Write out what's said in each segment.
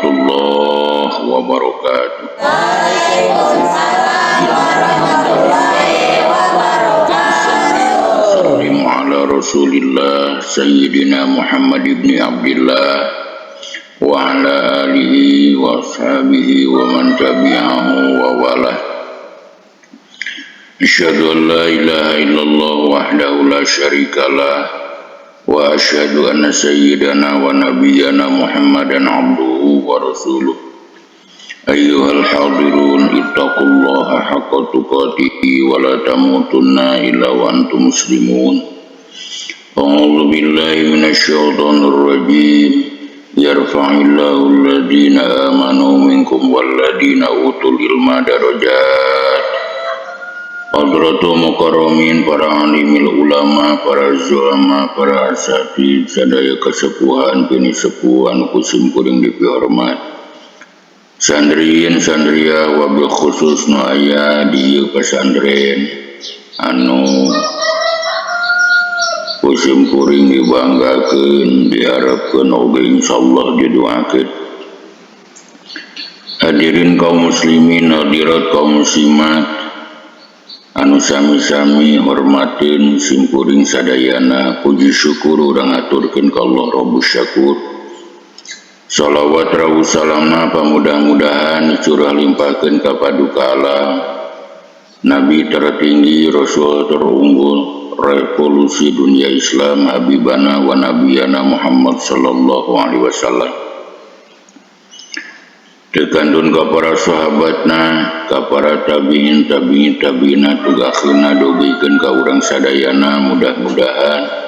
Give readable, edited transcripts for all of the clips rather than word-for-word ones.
warahmatullahi wabarakatuh. Waalaikumsalam warahmatullahi wabarakatuh. Sallimu ala Rasulillah Sayyidina Muhammad ibn Abdillah wa ala alihi wa ashabihi wa man tabi'ahu wa walah. Asyhadu an la ilaha illallah wahdahu la syarikalah wa asyhadu anna sayyidana wa nabiyyana Muhammadan abduhu wa rasuluh. Ayyuhal hadirun ittaqullaha haqqa tuqatih wa la tamutunna illa wa antum muslimun. A'udzu billahi minasyaitonir rajim. Yarfa'illahu alladhina amanu minkum walladhina utul ilma darajat. Hadratul mukarramin, para alimil ulama, para zulama, para asatid, sadaya kesepuhan, kini sepuhan, kusim kuring dipihormat. Sandriin, sandria, wabil khusus nu aya di ieu pesantren anu kusim kuring dibanggakeun, diharapkeun oge insyaallah didoakeun. Hadirin kaum muslimin, hadirat kaum muslimat, anu sami-sami hormatin simkuring sadayana, puji syukur urang aturkeun ka Allah Rabbus Syakur. Shalawat rawuh salama pamudah-mudahan curah limpahkeun ka paduka alam Nabi tertinggi, Rasul terunggul, revolusi dunia Islam, Habibana wa Nabiyana Muhammad sallallahu alaihi wasallam. Tekandun ka para sahabatna, ka para tabiin, tabiin, tabiina, tugakhna dogikeun ka urang sadayana, mudah-mudahan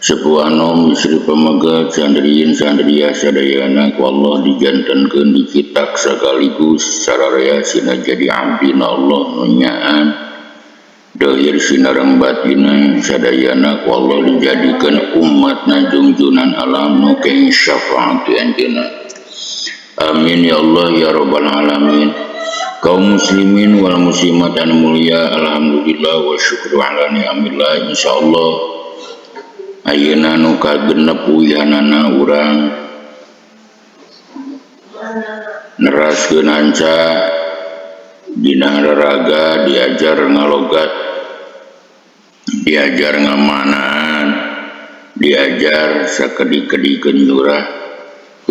sepuh anom istri pamegat sandriin sandriah sadayana ku Allah dijantenkeun dikitak sekaligus sararea sina jadi abdina Allah nu nyaan dohir sinareng batina sadayana ku Allah dijadikeun umatna jungjunan alam nu keng syafaat anjeunna. Amin ya Allah ya rabbal alamin. Kaum muslimin wal muslimat anu mulia, alhamdulillah wa syukru ala ni'amillah. Insyaallah ayeuna nu kagenep uyanana urang neraskeun hanca dina raraga, diajar ngalogat, diajar ngamanaan, diajar sakedik-kedikeun nyurah.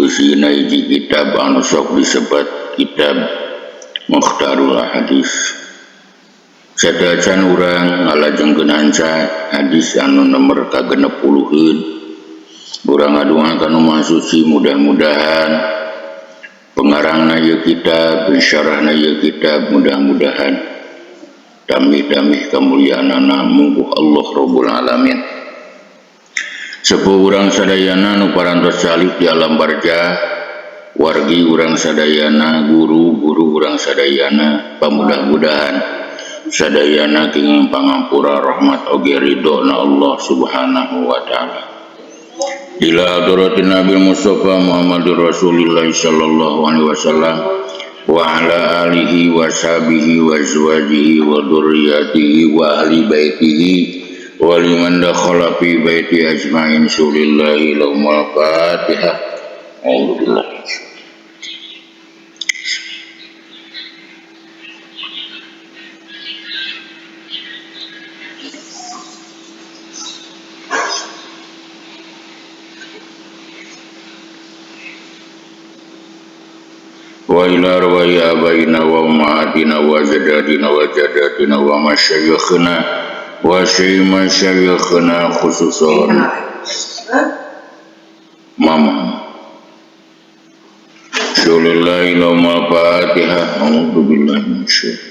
Eusina hiji kitab anu sok disebat kitab Mukhtarul Hadis. Sadacan urang ngalajengkeun hanca hadis anu nomor ka-60-eun. Urang ngadonga ka Nu Maha Suci, mudah-mudahan pengarangna ieu kitab, pensyarahna ieu kitab, mudah-mudahan tamih-tamih kamuliaanana mungguh Allah Rabbul Alamin. Sepuh urang sadayana nu parantos calik di alam barjah, wargi urang sadayana, guru-guru urang sadayana, pamudah-mudahan sadayana kenging pangampura rahmat oge ridho na Allah Subhanahu wa taala. Ila hadratin Nabi Mustafa Muhammadur Rasulillah sallallahu alaihi wasallam wa ala alihi wa sahbihi wa azwajihi wa dzurriyyatihi wa ahli baitihi wa liman dakhala fi baiti ajmain. Sulillahi lahumul Fatihah. Alhamdulillah. Wa ila arwahi abaina wa ummahatina wa ajdadina wa jadatina wa masyayikhina wa masyayikhina khususan mama. Syulillahi lahumul Fatihah. A'udzu billahi minasyaitonir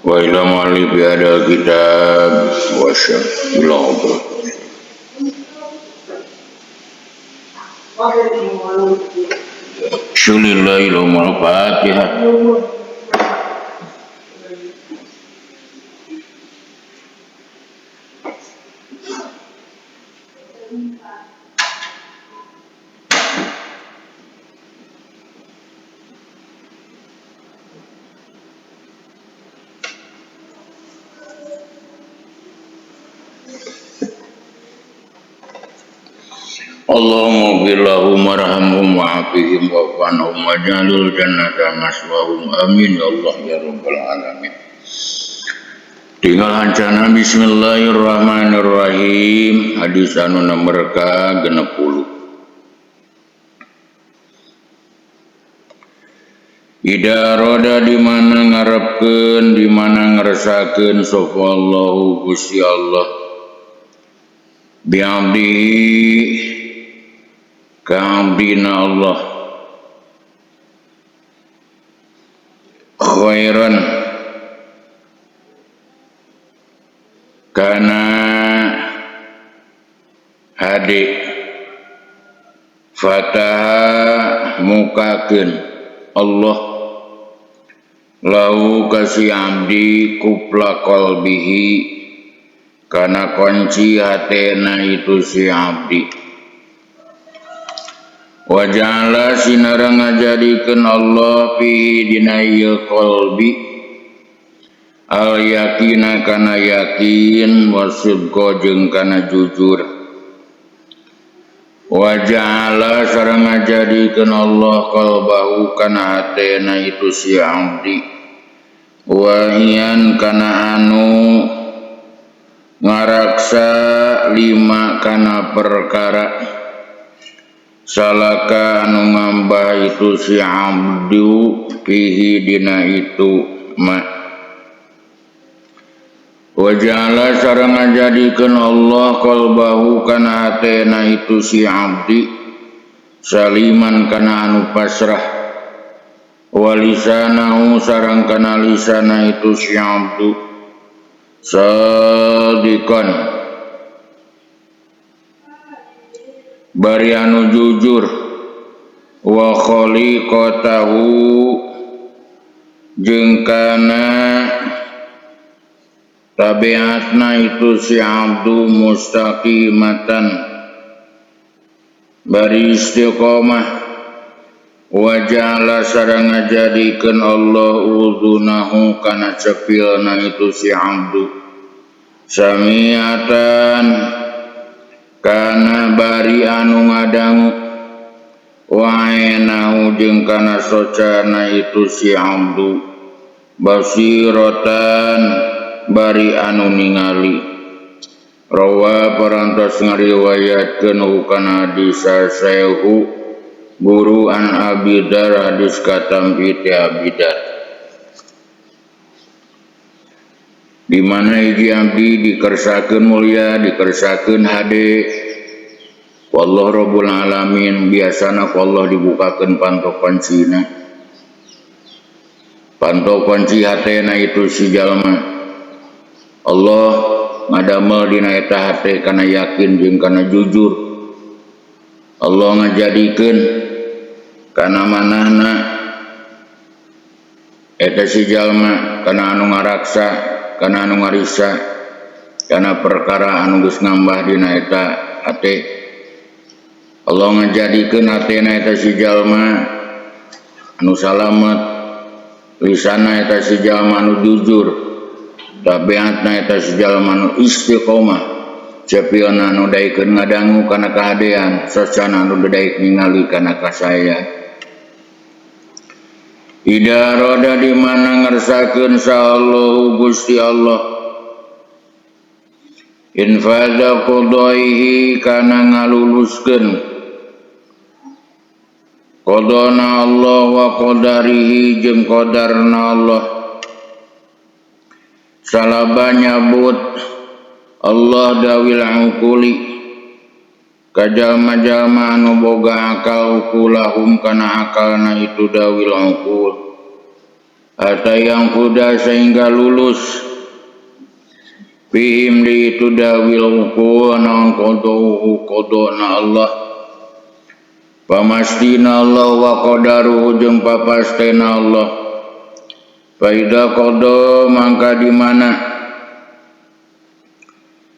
wa ila ma'alif hadal kitab wa sya'ila. Syulillahi lahumul Fatihah. Allahumma ighfir lahum warhamhum wa'afihim wa'fu anhum waj'alil jannata maswahum. Amin ya Allah ya rabbal alamin. Tinggal hancana bismillahirrahmanirrahim. Hadis anu nomor ka-60. Ida roda di mana ngarepkeun di mana ngeresakeun sapa Allahu Gusti Allah bi'abdihi ka abdina Allah khairan kana hade fataha mukakeun Allah lau kasih abdi kupla qalbihi kana kunci hatena itu si abdi wa ja'ala sinareng ngajadikeun Allah fihi dina ieu qalbi al yakina kana yakin wasidqa jeung kana jujur wa ja'ala sareng ngajadikeun Allah qalbahu kana hatena itu si abdi wahian kana anu ngaraksa lima kana perkara salaka anu ngambah itu si abdu fihi dina itu ma waja'ala sareng ngajadikeun Allah qalbahu kana hatena itu si abdi saliman kana anu pasrah walisanahu sareng kana lisana itu si abdu sadiqan bari anu jujur wa khaliqatahu jeung kana tabiatna itu si abdu mustaqimatan bari istiqomah wa ja'ala sareng ngajadikeun Allah udzunahu kana cepilna itu si abdu samiatan kana bari anu ngadangu wa ainahu jeung kana socana itu si abdu basiratan bari anu ningali. Rawa parantos ngariwayatkeun kana hadis saehu guru an Abi Dzar hadis katampi ti Abi Dzar di mana hiji abdi dikersakeun mulia dikersakeun hade wallahu rabbul alamin biasana ku Allah dibukakeun panto kuncina panto kunci hatena itu si jalma Allah ngadamel dina eta hate kana yakin jeung kana jujur Allah ngajadikeun kana manahna eta si jalma kana anu ngaraksa kana anu ngarisa kana perkara anu geus nambah dina eta hate Allah ngajadikeun hatena eta si jalma anu salamet lisana eta si jalma anu jujur tabiatna eta si jalma anu istiqomah cepilna anu daekeun ngadangu kana kahadean socana anu daek ningali kana kasaya. Ida roda di mana ngersakeun sa Allahu Gusti Allah infada qadaihi kana ngaluluskeun qadana Allah wa qadarihi jeung qadarna Allah salaba nyabut Allah dawil uquli kajalma-jalma anu boga akal ukulahum kana akalna itu dawil uqul atau yang kuda sehingga lulus fihim di itu dawil uqul naon qadauhu qadana Allah pamastina Allah wa qadaruhu jeung papastena Allah faida qada mangka di mana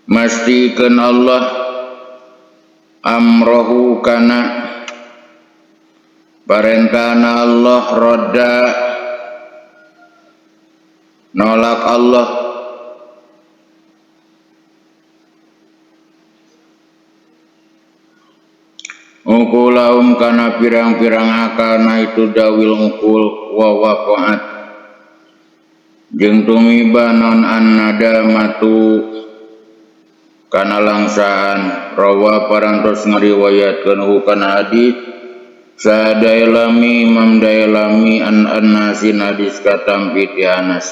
mastikeun Allah amrohu kana parentana Allah roda nolak Allah Ukulahum kana pirang-pirang akalna itu dawil ukul wa waqa'at jeung tumiba non annadamatu kana langsaan rawa parantos ngariwayatkeun hu kana hadis sadailami Imam Dailami an Anasin hadis katampi ti Anas.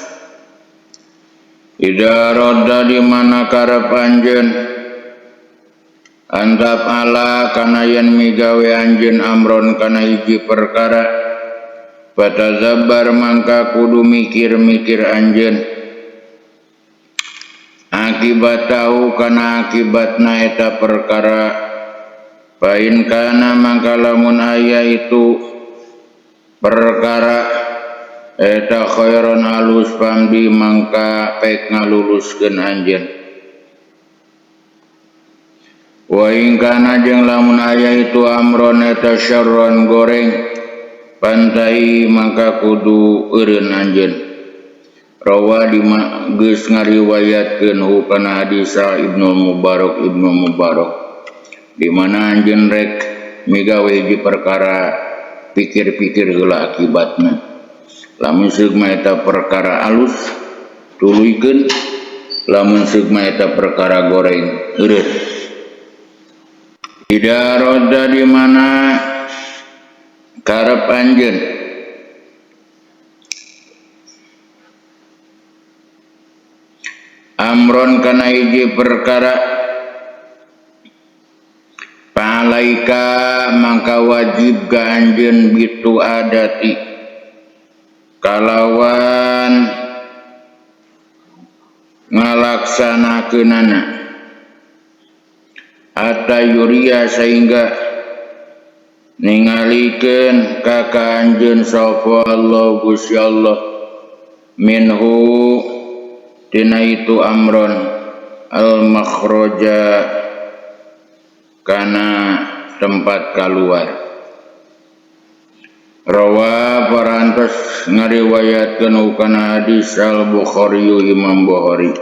Ida rodda di mana karep anjeun antap ala kana yen migawe anjeun amron kana hiji perkara fatazabbar mangka kudu mikir-mikir anjeun akibat tahu kana akibatna eta perkara pain kana mangka lamun aya itu perkara eta khairon alus pamdi mangka pek ngaluluskeun anjeun. Wa in kana jeung lamun aya itu amron eta syarron goreng pantai mangka kudu eureun anjeun. Rawa geus ngariwayatkeun hu kana hadis Ibnu Mubarak Ibnu Mubarak di mana anjeun rek migawe hiji perkara pikir-pikir heula akibatna. Lamun seug mah eta perkara alus tuluykeun, lamun seug mah eta perkara goreng eureun. Ida roda di mana karep anjeun amron kana hiji perkara palaika mangka wajib ka anjeun bitu adati kalawan ngalaksanakeunana hatta yuria sehingga ningalikeun ka ka anjeun sapa Allah Gusti Allah minhu tina itu amron al makhraja kana tempat kaluar. Rawa parantos ngariwayatkeun kana hadis Al Bukhari Imam Bukhari.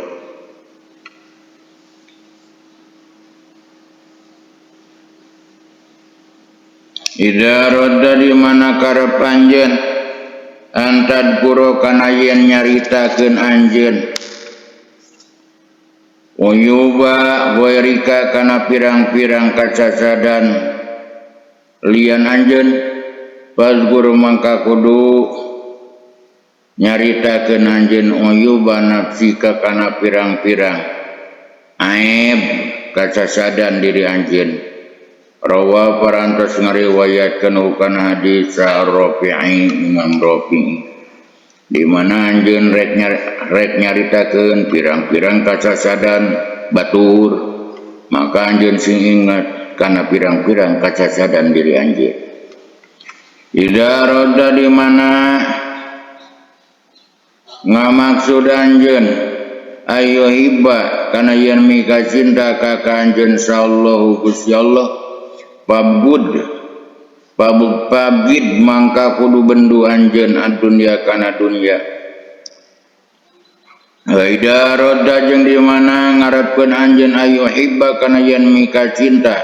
Ida rodda di mana karep anjeun antad puro kana yen nyaritakeun anjeun uyuba ghairika kana pirang-pirang kacacadan lian anjeun fazkur mangka kudu nyaritakeun anjeun uyuba nafsika kana pirang-pirang aib kacacadan diri anjeun. Rawa parantos ngariwayatkeun kana hadis Rafi'i Imam Rafi'i di mana anjeun rek nyaritakeun pirang-pirang kacacadan batur maka anjeun sing ingat kana pirang-pirang kacacadan diri anjeun. Ida rodda di mana ngamaksud anjeun ayo hibba kana yen mika cinta ka ka anjeun sallallahu Gusti Allah pabud pabid mangka kudu bendu anjeun adunya kana dunya. Haida rodda jeung di mana ngarepkeun anjeun ayo hibba kana yen mika cinta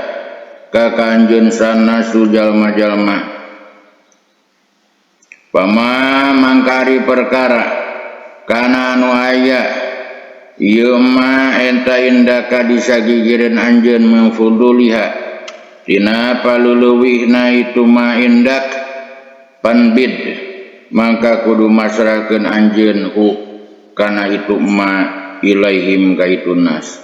ka ka anjeun sanasu jalma-jalma pama mangkari perkara kana anu aya ieu ma eta indaka disagigireun anjeun mengfuduliha tina paluluwihna itu ma indak panbid mangka kudu masrahkeun anjeun hu kana itu ma ilaihim ka itu nas.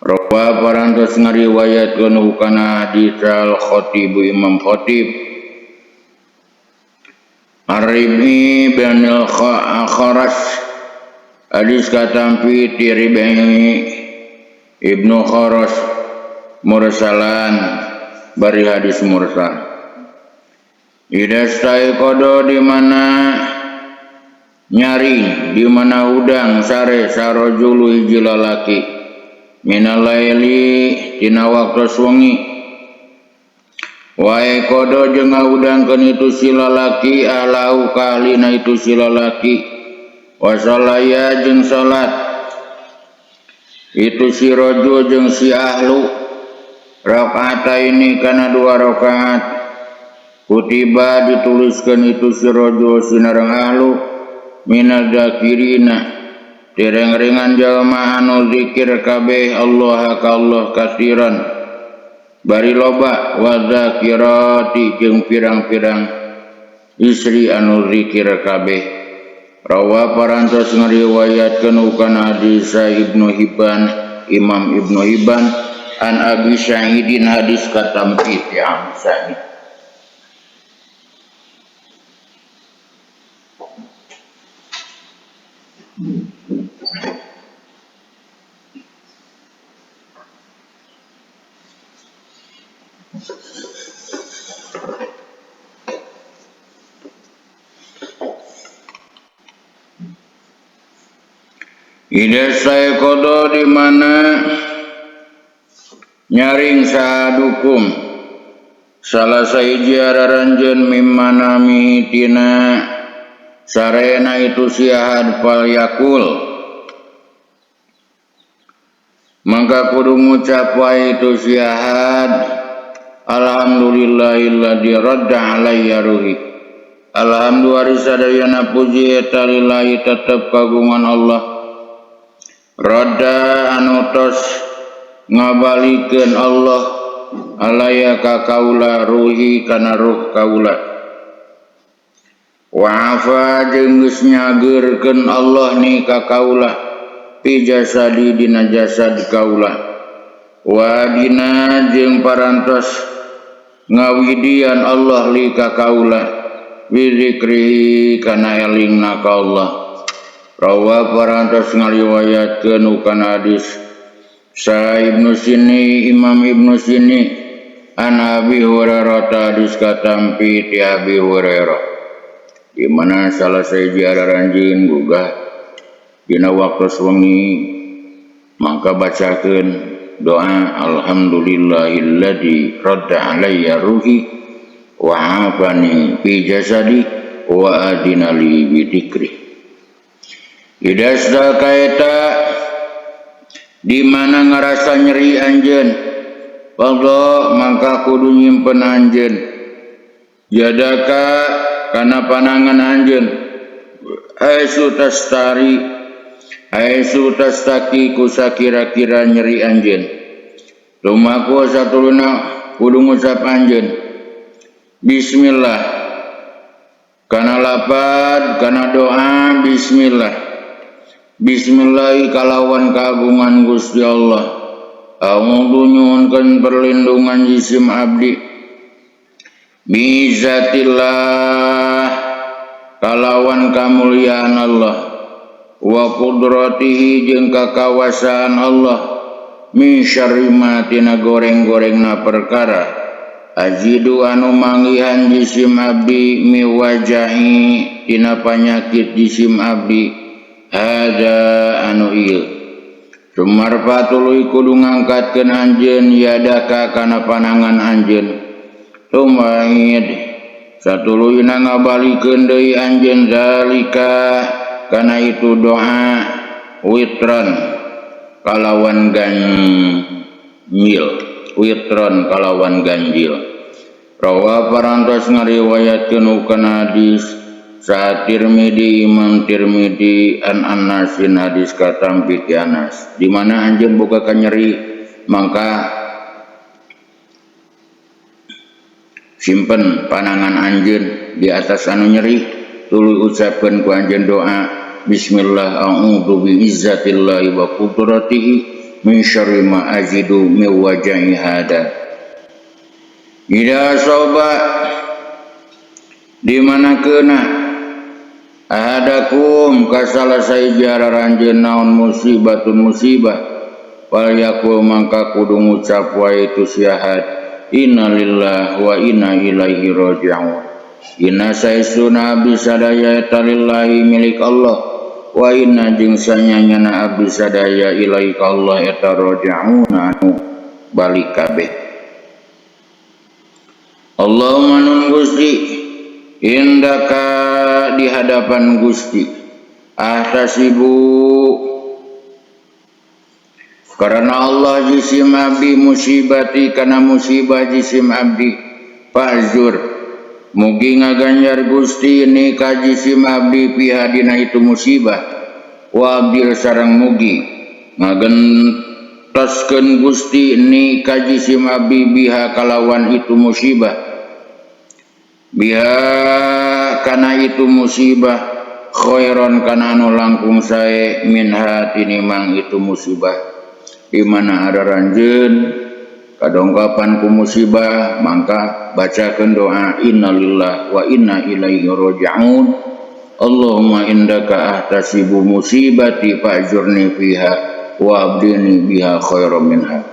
Rawa parantos ngariwayatkeun hu kana hadis Al Khatib Imam Khatib Ar-Ribi bin Al-Kharas hadis katampi ti Ribi Ibnu Kharas mursalan bari hadis mursal. Ida staiqada di mana nyaring di mana udang sare sarojulu hiji lalaki minal laili tina waktu wengi wae kodo jeung ngaudangkeun itu si lalaki alau kalina itu si lalaki wasalaya jeung salat itu si rajul jeung si ahlu. Rakaataini kana dua rakaat kutiba dituliskeun itu si rajul sinareng ahlu minaz zakirina tireng-rengan jalma anu zikir kabeh Allah ka Allah kasiran bari loba wa zakirati jeung pirang-pirang istri anu zikir kabeh. Rawa parantos ngariwayatkeun kana hadis Ibnu Hibban, Imam Ibnu Hibban an Abi Sa'idin hadis katampi ti Abi Sa'id. Ida saekodo di mana nyaring sahadukum salah sahiji araranjeun mimmanami tina sarena itu siahad fal yakul mangka kudu ngucap wae itu siahad alhamdulillahilladzi radda alayya ruhi alhamdulillah sadayana puji eta lillahi tetep kagungan Allah radda anu tos ngabalikeun Allah alaya ka kaula ruhi kana ruh kaula wa afa jeung geus nyageurkeun Allah ni ka kaula fi jasadi dina jasad kaula wa dina jeung parantos ngawidian Allah li ka kaula bi zikri kana elingna ka Allah. Rawa parantos ngariwayatkeun kana hadis Sa Ibnu Sini Imam Ibnu Sini an Abi Hurairah hadis katampi ti Abi Hurairah di mana salah sahiji araranjeun gugah dina waktu wengi mangka bacakeun doa alhamdulillahilladzi radda alayya ruhi wa afani fi jasadi wa adina li bi dzikri. Idasta kaeta di mana ngarasa nyeri anjeun fadha mangka kudu nyimpen anjeun jadaka kana panangan anjeun aisu tastari aisu tastaki ku sakira-kira nyeri anjeun lumaku satuluna kudu ngucap anjeun bismillah kana lapad kana doa bismillah bismillah kalawan kagungan Gusti Allah a'udzu nyuhunkeun perlindungan jisim abdi bizatillah kalawan kamulyaan Allah wa qudratihi jeung kakawasaan Allah min syarri ma tina goreng-gorengna perkara ajidu anu manggihan jisim abdi miwajahi tina panyakit jisim abdi hada anu ieu sumarfa tuluy kudu ngangkatkeun anjeun yadaka kana panangan anjeun tumaid satuluyna ngabalikeun deui anjeun zalika kana itu doa witran kalawan ganjil witran kalawan ganjil. Rawa parantos ngariwayatkeun kana hadis Sa Tirmidzi Imam Tirmidzi an Anasin hadis katampi ti Anas di mana anjeun boga kanyeri mangka simpen panangan anjeun di atas anu nyeri tuluy ucapkeun ku anjeun doa bismillah a'udzu bi izzatillahi wa qudratihi min syarri ma ajidu min wajhi hada. Ida soba di mana keuna ahadakum ka salah sahiji araranjeun naon musibatun musibah fal yakul mangka kudu ngucap wae itu siahad innalillahi wa inna ilaihi raji'un. Inna saestuna abdi sadaya eta lillahi milik Allah wa inna jeung sanyanyana abdi sadaya ilaihi ka Allah eta raji'un anu balik kabeh. Allahumma nun Gusti indaka di hadapan Gusti ahtasibu Karena Allah jisim abdi musibati kana musibah jisim abdi fa'zur mugi ngaganjar Gusti ni ka jisim abdi piha dina itu musibah wa abdil sareng mugi ngagentoskeun Gusti ni ka jisim abdi biha kalawan itu musibah biha kana itu musibah khairon kana anu langkung sae minha tinimang itu musibah. Di mana ada ranjeun kadongkapan ku musibah mangka bacakeun doa innalillahi wa inna ilaihi raji'un Allahumma indaka ahtasibu musibati fa'jurni fiha wa abdini biha khairan minha.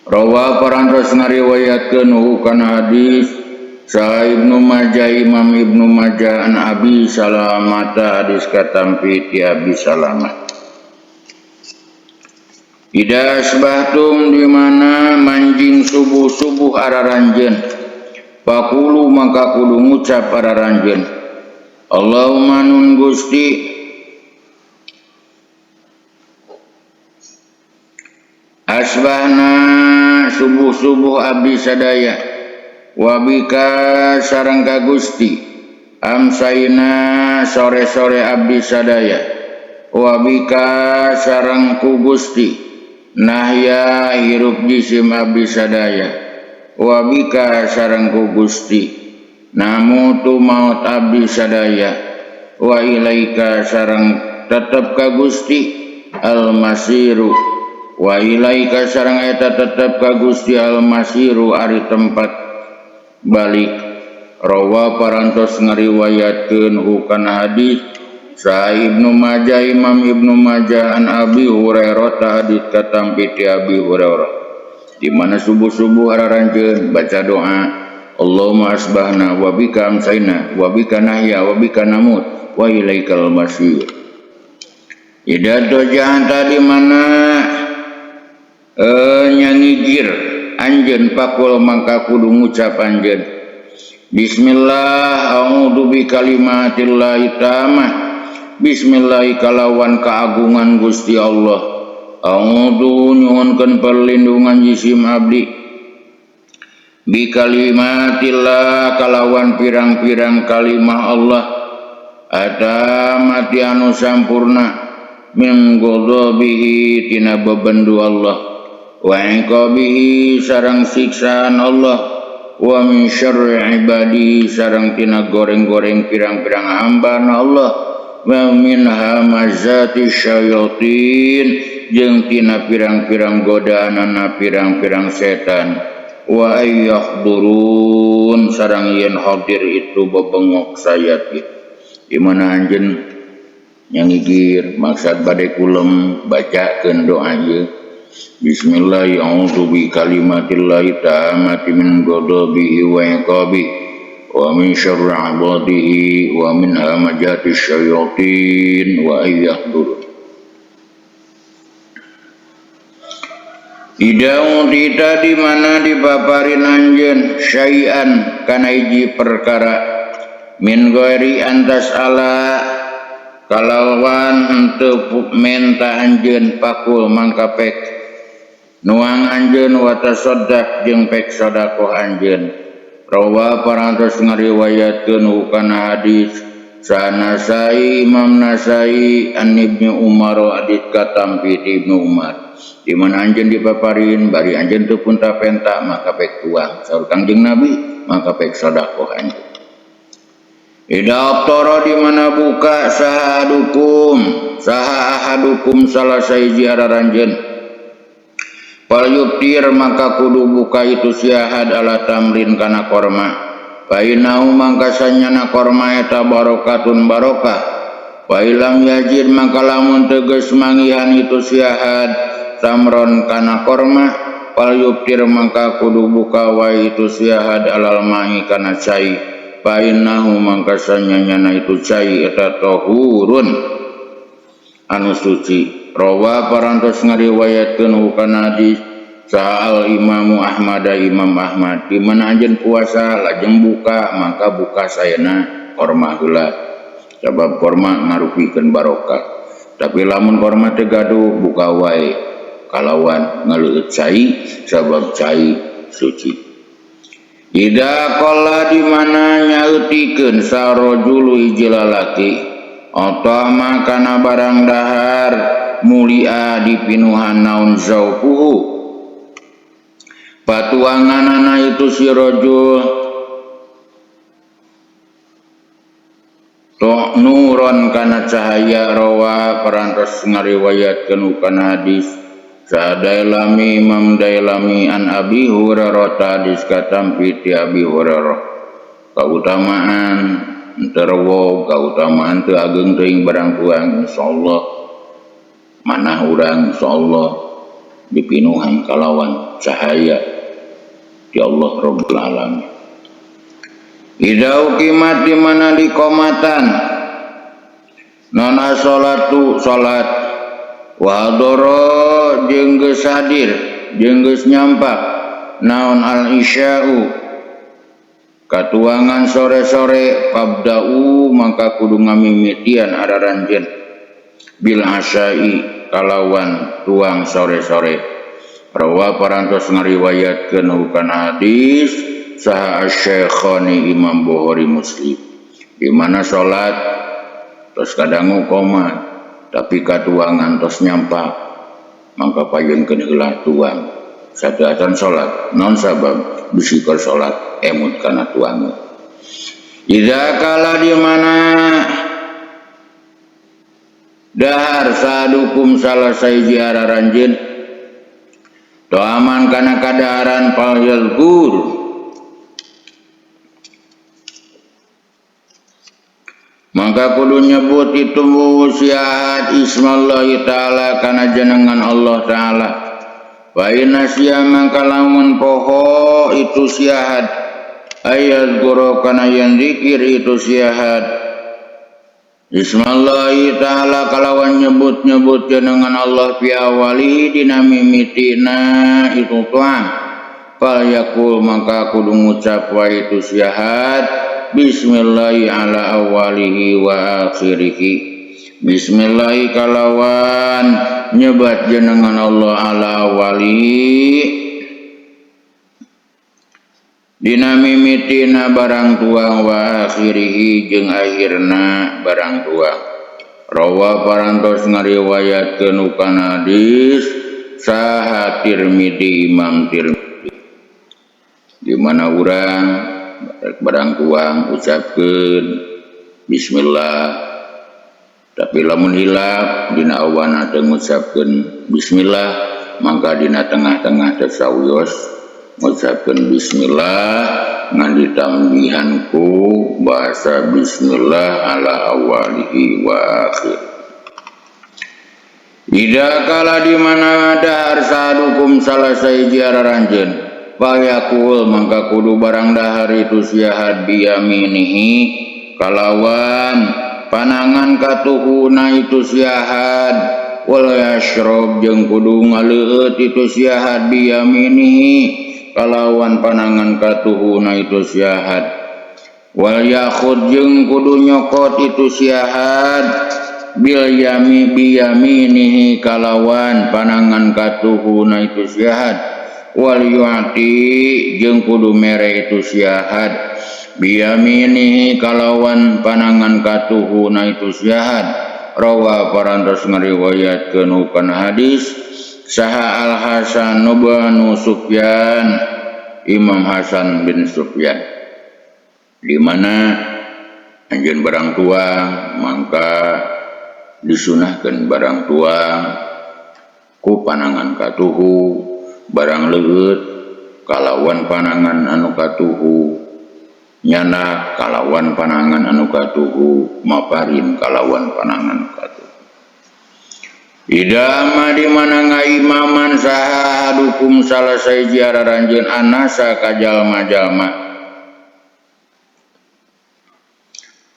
Rawa parantos ngariwayatkeun hu kana hadis Sa Ibnu Majah Imam Ibnu Majah an Abi Salamah hadis katampi ti Abi Salamah. Ida asbahtum di mana manjing subuh-subuh araranjeun pakulu maka kudu ngucap araranjeun Allahumma nun Gusti asbahna subuh-subuh abdi sadaya wabika sareng ka Gusti amsaina sore-sore abdi sadaya wabika sareng ku Gusti nahya hirup jisim abdi sadaya wabika sareng ku Gusti namutu maut abdi sadaya wa ilaika sareng tetep ka Gusti almasiru wa ilaika sareng eta tetep ka Gusti almasiru ari tempat balik. Rawa parantos ngariwayatkeun hukana hadis Sa Ibnu Majah Imam Ibnu Majah an Abi Hurairah hadis katampi ti Abi Hurairah. Di mana subuh-subuh araranjeun baca doa Allahumma asbahna wa bika amsayna wa bika nahya wa bika namut wa ilaikal masir. Ida tojahanta di mana nyangigir anjeun pakul mangka kudu ngucap anjeun Bismillah a'udzu bi kalimatillahi tammah Bismillah kalawan keagungan Gusti Allah a'udzu nyuhunkeun perlindungan jisim abdi bi kalimatillah kalawan pirang-pirang kalimah Allah atamati anu sampurna min ghadabihi tina bebendu Allah wa iqabihi sareng siksaan Allah wa min syarri ibadihi sareng tina goreng-goreng pirang-pirang hamba Allah wa min hamazati syayatin jeung tina pirang-pirang godaanana pirang-pirang setan wa ayyahdurun sareng yen hadir itu bebengok sayatin. Di mana anjeun nyangigir maksad bade kulem bacakeun doa ieu Bismillahirrahmanirrahim bi kalimatillahi tammati min ghadabihi wa iqabihi wa min syarri ibadihi wa min hamazati syayatin wa ayyahdurun. Ida utita di mana dipaparin anjeun syai'an kana hiji perkara min ghairi antas ala kalawan henteu menta anjeun pakul mangka pek nuang anjeun wa tasaddaq jeung pek sedekah anjeun. Rawa parantos ngariwayatkeun hukana hadis sa Nasai Imam Nasai an Ibnu Umar hadis katampi ti Ibnu Umar. Di mana anjeun dipaparin bari anjeun teu punta-penta maka pek tuang saur Kangjeng Nabi maka pek sedekah anjeun. Ida aftara di mana buka saha ahadukum salah sahiji araranjeun fal yuftir maka kudu buka itu siahad ala tamrin kana korma fa innahu mangka sanyana korma eta barokatun barokah fa ilam yajid mangka lamun tegas mangihan itu siahad tamron kana korma fal yuftir mangka kudu buka wae itu siahad alal ma'i kana cai fa innahu mangka sanyana itu cai eta tahurun anu suci. Rawa parantos ngariwayatkeun hukana hadis Sa'al Imamu Ahmad Imam Ahmad. Di mana anjeun puasa lajeng buka maka buka sayana korma heula sabab korma ngarupikeun barokah. Tapi lamun korma teu gaduh buka wae. kalawan ngaleueut cai sabab cai suci. Ida qala di mana nyaeutikeun sarojulu hiji lalaki atama kana barang dahar mulia dipinuhan naon zauquhu patuanganana itu si rajul nuron kana cahaya rawa parantos ngariwayatkeun kana hadis sadailami Imam Dailami an Abi Hurairah hadis katampi ti Abi Hurairah kautamaan terwo kautamaan teu ageung teuing barang tuang insyaallah manah urang insyaallah dipinuhan kalawan cahaya ti Allah Rabbul Alamin. Idza uqimat di mana diqomatan nona salatu salat wa hadara jeung geus hadir jeung geus nyampak naon al isya'u katuangan sore-sore pabda'u maka kudu ngamimitian araranjeun bil asya'i kalawan tuang sore-sore rawa parantos ngariwayatkeun kana hadis saha asy-Syekhani Imam Bukhari Muslim di mana salat tos kadangu koma tapi katuangan tos nyampak mangka payunkeun heula tuang satu acan salat non sabab bisi keur salat emut kana tuang. Idza kala di mana dahar sadukum salah sahiji araranjeun toaman kana kadaharan fal yalkur maka kudu nyebut itu siat ismallahi ta'ala kana jenengan Allah ta'ala wa inna siya mangka lamun poho itu siat ayat guru kana yang zikir itu siat ismallahi ta'ala kalawan nyebut-nyebut jenengan Allah fi awalihi dina mimitina itu tuang fal yakul maka kudu ngucap wa itu siat bismillahi ala awalihi wa akhirihi bismillahi kalawan nyebat jenengan Allah ala awalihi dina mimitina barang tuang wa akhirihi jeung akhirna barang tuang rawa parantos ngariwayatkeun kana hadis saha Tirmidzi Imam Tirmidzi di mana urang barang tuang ucapkeun bismillah tapi lamun hilap dina awana teu ngucapkeun bismillah mangka dina tengah-tengah teu sawios ngucapkeun bismillah ngan ditambihan ku bahasa bismillah ala awalihi wa akhir. Ida kala di mana dahar sadukum salah sahiji araranjeun fayaqul mangka kudu barang dahar itu siahad biyaminihi kalawan panangan katuhuna itu siahad wal yashrab jeung kudu ngaleueut itu siahad biyaminihi kalawan panangan katuhuna itu siahad wal yakhud jeung kudu nyokot itu siahad bil yami biyaminihi kalawan panangan katuhuna itu siahad wal yu'ti jeung kudu mere itu siahad biyaminihi kalawan panangan katuhuna itu siahad rawa parantos ngariwayatkeun kana hadis saha Al Hasan bin Sufyan Imam Hasan bin Sufyan di mana anjeun barang tuang mangka disunahkeun barang tuang ku panangan katuhu barang leueut kalawan panangan anu katuhu nyanak kalawan panangan anu katuhu maparin kalawan panangan katuhu. Idama di mana ngaimaman saha hadukum salah sahiji araranjeun anasa ka jalma-jalma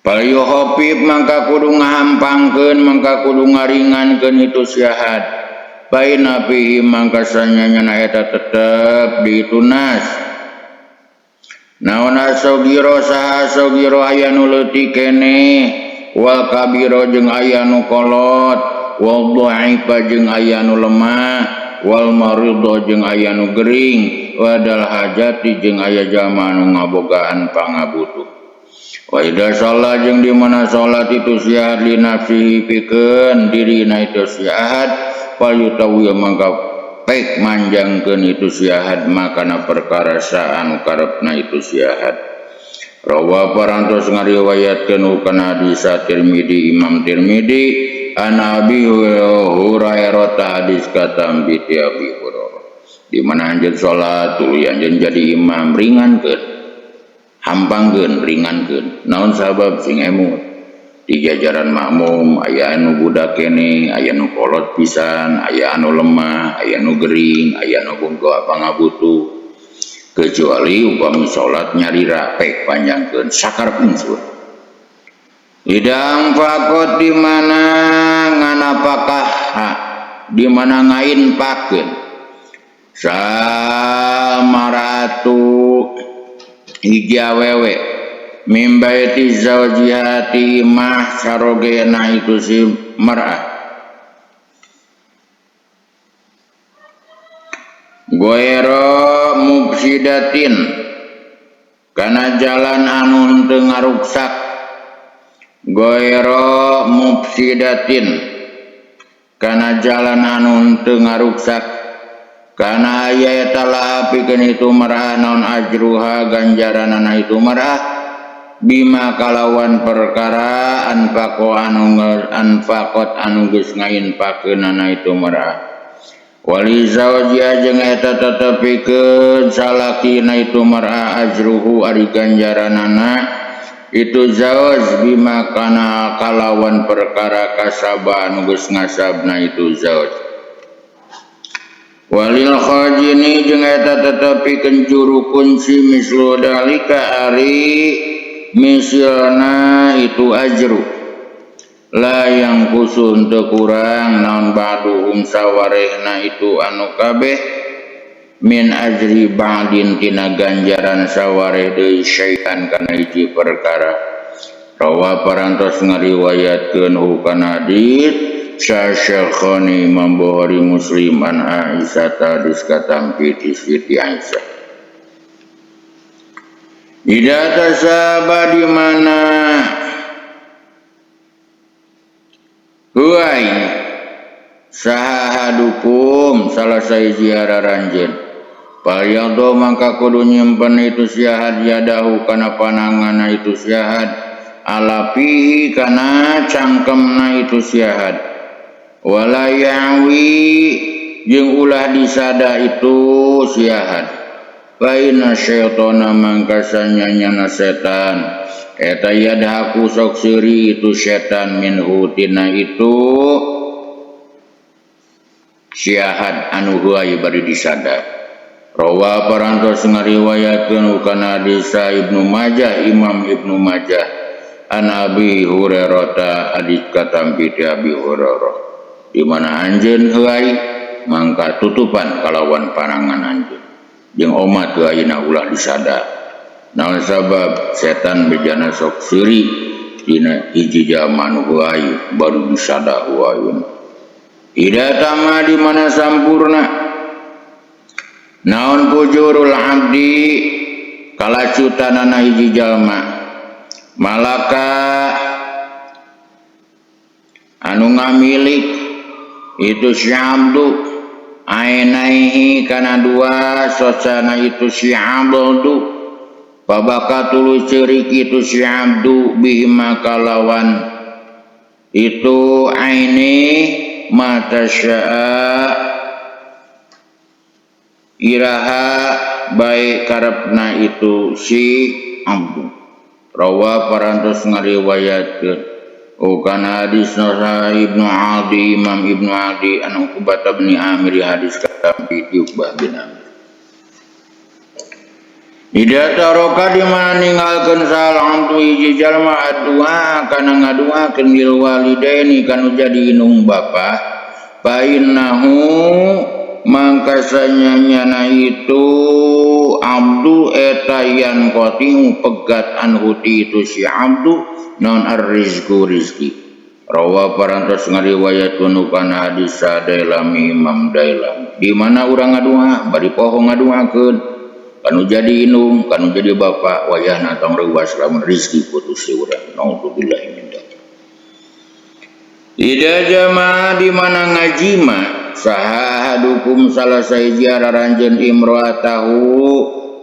Palyuhopip mangka kudu ngahampangkeun mangka kudu ngaringankeun itu siahad baina fihi mangka sanyana eta tetep ditunas naon asogiro saha asogiro aya nu leutik keneh wal kabiro jeung aya nu kolot wal dhaifa jeung aya nu lemah Wal maridho jeung aya nu gering wadal hajati jeung aya jalma anu ngabogaan pangabutuh. Wa idza shalla jeung di mana salat itu si ahad li nafsihi pikeun dirina itu si ahad fal yutawi mangka pek manjangkeun itu si ahad makana perkara sa anu karepna itu si ahad. Rawa parantos ngariwayatkeun kana hadis Tirmidzi Imam Tirmidzi an Abi Hurairah hadis katampi ti Abi Hurairah. Di mana anjeun salat tuluy anjeun jadi imam ringankeun hampangkeun ringankeun naon sabab sing emut di jajaran makmum aya anu budak keneh aya anu kolot pisan aya anu lemah aya anu gering aya anu boga pangabutuh kecuali upami salat nyarira pek panjangkeun sakarep insun. Idang fakot di mana nganapakah di mana ngainpakeun samaratu hiji awewe mim baiti zawjiha ti imah sarogena itu si mar'ah goero mufsidatin kana jalan anu teu ngaruksak goero mufsidatin kana jalan anu teu ngaruksak kana aya eta laha pikeun itu mar'ah naon ajruha ganjaranana itu mar'ah bima kalawan perkara anfaqo anu anfaqot anu geus ngainpakeunana itu mar'ah. Wali zawjiha jeung eta tetepikeun salakina itu mar'a ajruhu ari ganjaranana itu zawj bima kana kalawan perkara kasaba anu geus ngasabna itu zawj. Walil khajini jeung eta tetepikeun juru kunci mislu dalika ari misilna itu ajru la yang kusun teu kurang naon ba'duhum sawarehna itu anu kabeh min ajri ba'din tina ganjaran sawareh deui syai'an kana hiji perkara. Rawa parantos ngariwayatkeun hu kana hadis Syakhani Imam Bukhari Muslim an Aisyah hadis katampi ti Siti Aisyah. Ida tasaba di mana huai saha hadukum salah sahiji hararanjeun palyado mangka kudu nyimpen itu syahad yadahu kana pananganna itu syahad ala fihi kana cangkemna itu syahad wala yawi jeung ulah disada itu syahad fa inna syaitana mangka sanyanyana setan eta yadhaku sok seuri itu setan minhu tina itu syahad anu heuay bari disada. Rawa parantos ngariwayatkeun kana hadis Ibnu Majah Imam Ibnu Majah an Abi Hurairah hadis katampi ti Abi Hurairah di mana anjeun heuay mangka tutupan kalawan parangan anjeun jeung omat ayeuna ulah disada. Naon sabab setan bejana sok seuri dina hiji jalma nu heuay baru disada huayeuna. Ida tama di mana sampurna naon fujurul abdi kalacutanana hiji jalma malaka anu ngamilik itu si abdu ainaihi kana dua socana itu si abdu pabaka tuluy ceurik itu si abdu bihima kalawan itu aini mata syaa iraha baik karepna itu si abdu. Rawa parantos ngariwayatkeun kana hadis Ibnu Adi Imam Ibnu Adi an Uqbah bin Amir hadis katampi ti Uqbah bin Amir. Ida taroka di mana ninggalkeun saal abdu hiji jalma adua kana ngaduakeun lil walidaini kanu jadi indung bapa fa innahu mangka sanyanyana itu abdu eta yan qatiu pegat anhu ti itu si abdu non arrizqu rizki. Rawa parantos ngariwayatkeun kana hadis Dailami Imam Dailami. Di mana urang ngadua bari poho ngaduakeun kanu jadi indung kanu jadi bapak wayahna tong reuwas lamun rezeki putus si urang. Naudzubillahi min dzalik. Ida jamaah di mana ngajima saha ahadukum salah sahiji araranjeun imro'atahu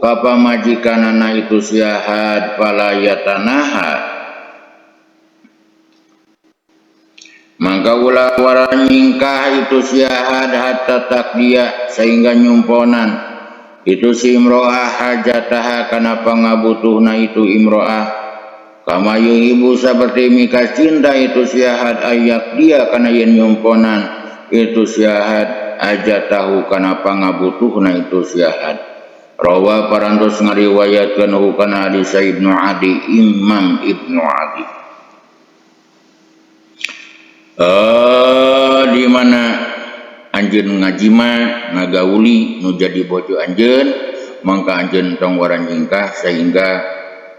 ka pamajikanana itu siahad falayatanaha maka ulah wara nyingkah itu siahad hatta takdia sehingga nyumponan itu si imro'ah hajataha kana pangabutuhna itu imro'ah kama yuhibu seperti mika cinta itu siahad ayak dia kana yen nyumponan itu siahad hajatahu kana pangabutuhna itu siahad. Rawa parantos ngariwayatkeun kana hadis Ibnu Adi Imam Ibnu Adi. Di mana anjeun ngajima ngagauli nu jadi bojo anjeun mangka anjeun tong waranjingkah sehingga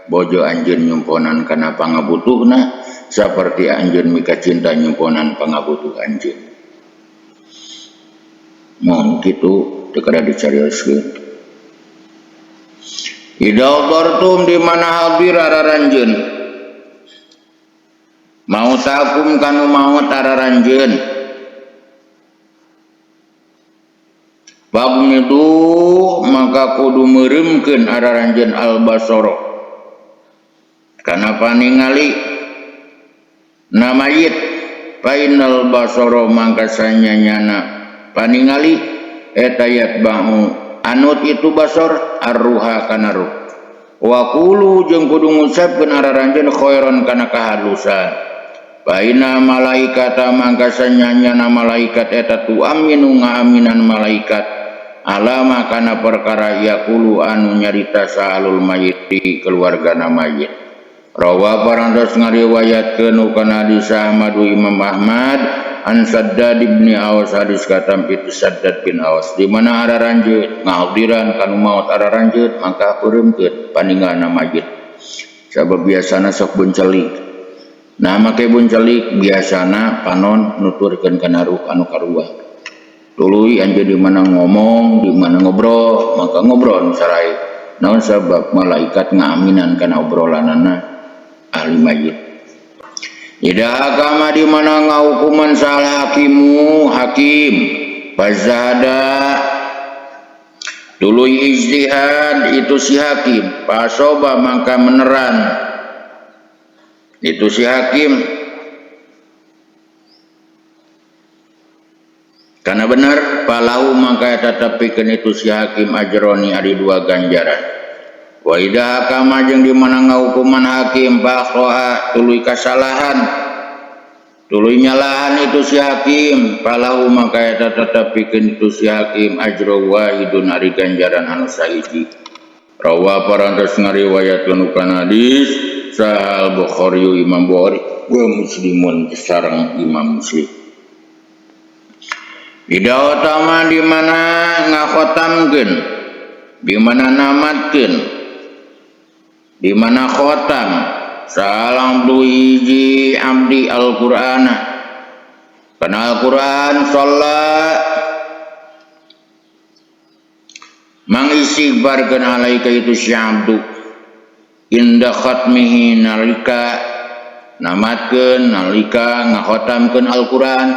bojo anjeun nyumponan kana pangabutuhna saperti anjeun mika cinta nyumponan pangabutuh anjeun. Mun kitu teu kada dicarioskeun. Ida dartum di mana hadir araranjeun mau takum kanu maot araranjeun itu maka kudu meureumkeun araranjeun albasara kana paningali na mayit fainal basara mangka sanyanyana paningali eta yatba'u anut itu basor arruha kana ruh wa qulu jeung kudu ngucapkeun araranjeun khairan kana kahalusan baina malaikata mangka sanyanyana malaikat eta tu aminu ngaaminan malaikat alama kana perkara yaqulu anu nyarita sahalul mayit keluargana mayit. Rawa parantos ngariwayatkeun kana hadis Ahmad Imam Ahmad an Saddad ibn Awas hadis katampi Saddad bin Awas di mana araranjeut ngahadiran kanu maot araranjeut maka peureumkeun paninggalna mayit sabab biasana sok buncelik. Nah make buncelik biasana panon nuturkeun kana ruh anu karuah. Tuluy anjeun di mana ngomong, di mana ngobrol, maka ngobrol nu sarai. Naon sabab malaikat ngaaminan kana obrolanana ahli mayit. Ida hakama di mana ngahukuman salah hakimu hakim fazahada tuluy ijtihad itu si hakim pasoba maka meneran itu si hakim karena benar palau maka tetepikeun itu si hakim ajroni ari dua ganjaran. Wa idza hakama jeung di mana ngahukuman hakim faqa'a tuluy kasalahan tuluy nyalahan itu si hakim palau maka tetepikeun itu si hakim ajro wahidun ari ganjaran anu sahiji. Rawa parantos ngariwayatkeun kana hadis Sahal Bukhari Imam Bukhari wa Muslimun sareng Imam Muslim. Ida utama di mana ngakhotamkeun, di mana namatkeun, di mana khotam salam hiji abdi Al-Qur'ana kana Al-Qur'an salat mangistighfarkeun alaika itu si abdu inda khatmihi nalika namatkeun nalika ngakhotamkeun Al-Qur'an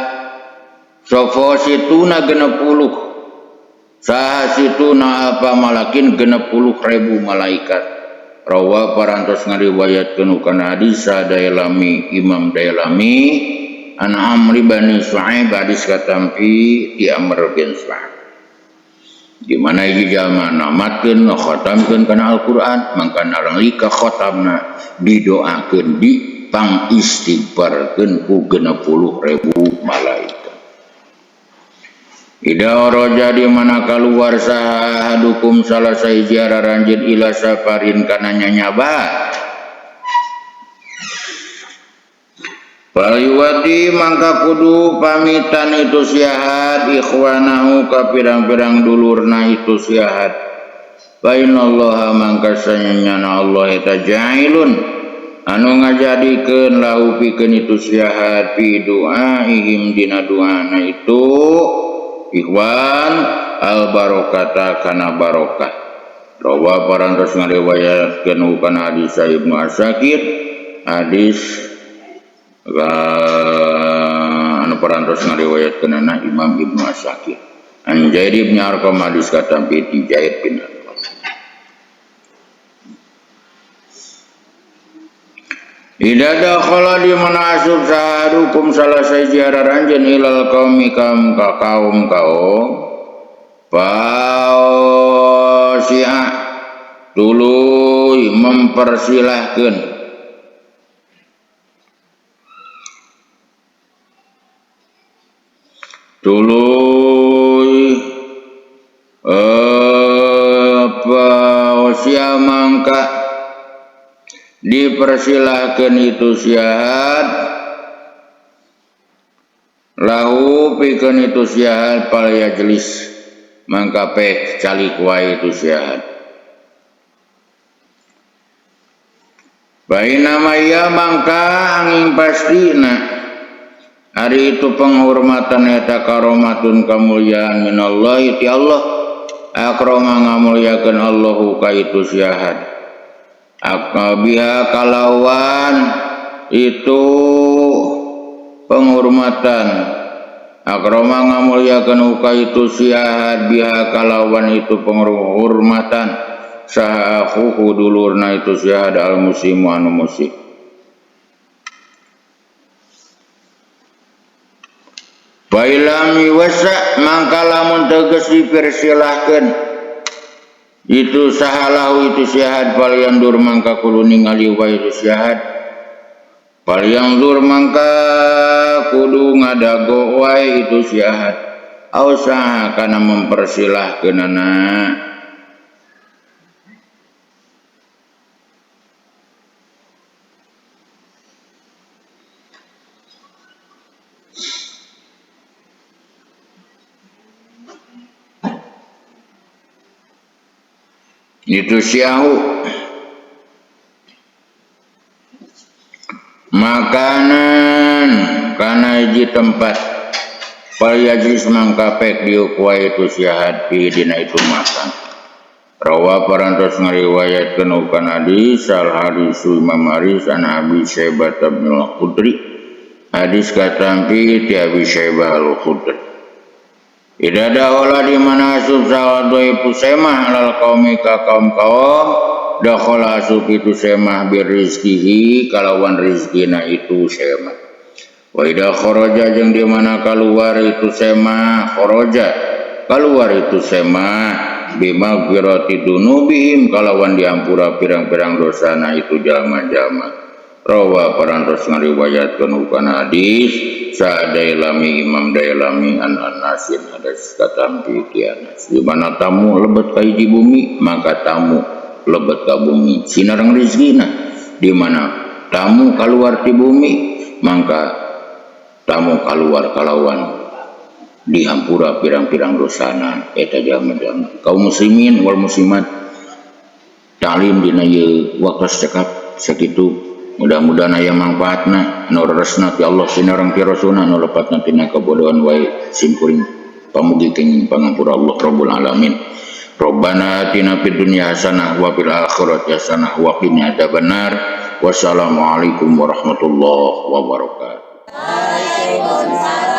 safo situna 60 saha situna apa malakin 60,000 malaikat. Rawa parantos ngariwayatkeun kana hadis Dailami Imam Dailami an Amr bin Su'aib hadis katampi di Amr bin Su'aib di mana hiji jalma namatkeun ngakhotamkeun kana Al-Qur'an mangka nalika khotamna didoakeun di pangistighfarkeun ku 60,000 malaikat. Ida roja di mana kaluar saha ahadukum salah sahiji araranjeun ila safarin kana nyanyaba Faliwati mangka kudu pamitan itu siahad ikhwanahu ka pirang-pirang dulurna itu siahad. Fa innallaha mangka sanyana Allah eta ja'ilun anu ngajadikeun lahu pikeun itu siahad fi du'aihim dina duana itu ikhwan al barokata kana barokah. Rawa parantos ngariwayatkeun kana hadis Ibnu Asakir hadis anu parantos ngariwayatkeunana Imam Ibnu Asakir. An Zaid bin Arqam hadis katampi ti Zaid bin Arqam. Ida dakhala di mana asup sahadukum salah sahiji aranjeun ilal qaumi kam ka kaum kaum paosia tuluy mempersilahkeun tuluy paosia mangka dipersilahkan itu siahat lahu pikeun itu siahat pal yajlis mangka pek calik wae itu siahat baina maya mangka angin pastina ari itu penghormatan eta karomatun kamulyaan minallahi ti Allah akrama ngamulyakeun Allahu ka itu siahat akabiha kalawan itu penghormatan akrama ngamulyakeun ka itu siahat biha kalawan itu penghormatan saha akhuhu dulurna itu siahat al muslimu anu muslim. Bailam wasa mangka lamun tegas dipersilahkeun itu sahalahu itu siahat paliang dur mangka kudu ningali wae itu siahat paliang dur mangka kudu ngadago wae itu siahat au saha kana mempersilahkeunana itu siahu makanan kana hiji tempat pal yajlis mangka pek diuk wae itu siahat fi dina itu makan. Rawa parantos ngariwayatkeun kana hadis al hadisu Imam Haris an Abi Syaibah bin Al-Khudri hadis katampi ti Abi Syaibah Al-Khudri. Ida dakhala di mana asup sawadoi semah alal qaumi ka kaum kaum dakhala asup itu semah birizkihi kalawan rizkina itu semah. Wa ida kharaja jeung di mana kaluar itu semah kharaja kaluar itu semah bimagfirati dunubihim kalawan diampura pirang-pirang dosana itu jalma-jalma. Rawa parantos ngariwayatkeun kana hadis sa Dailami Imam Dailami an Anasin hadis katampi ti Anas. Di mana tamu lebet ka hiji bumi maka tamu lebet ka bumi sinareng rezekina. Di mana tamu kaluar ti bumi maka tamu kaluar kalawan dihampura pirang-pirang dosana eta jalma-jalma. Kaum muslimin wal muslimat taklim dina ieu waktos cekap sakitu. Mudah-mudahan aya mangfaatna nu resna ti Allah sinareng ti Rasulna nu lepatna tina kabodohan wae simkuring pamugi kenging pangampura Allah Rabbul Alamin. Rabbana atina fid dunya hasanah wa fil akhirati hasanah wa qina adzabannar. Wassalamualaikum warahmatullahi wabarakatuh. Waalaikumsalam.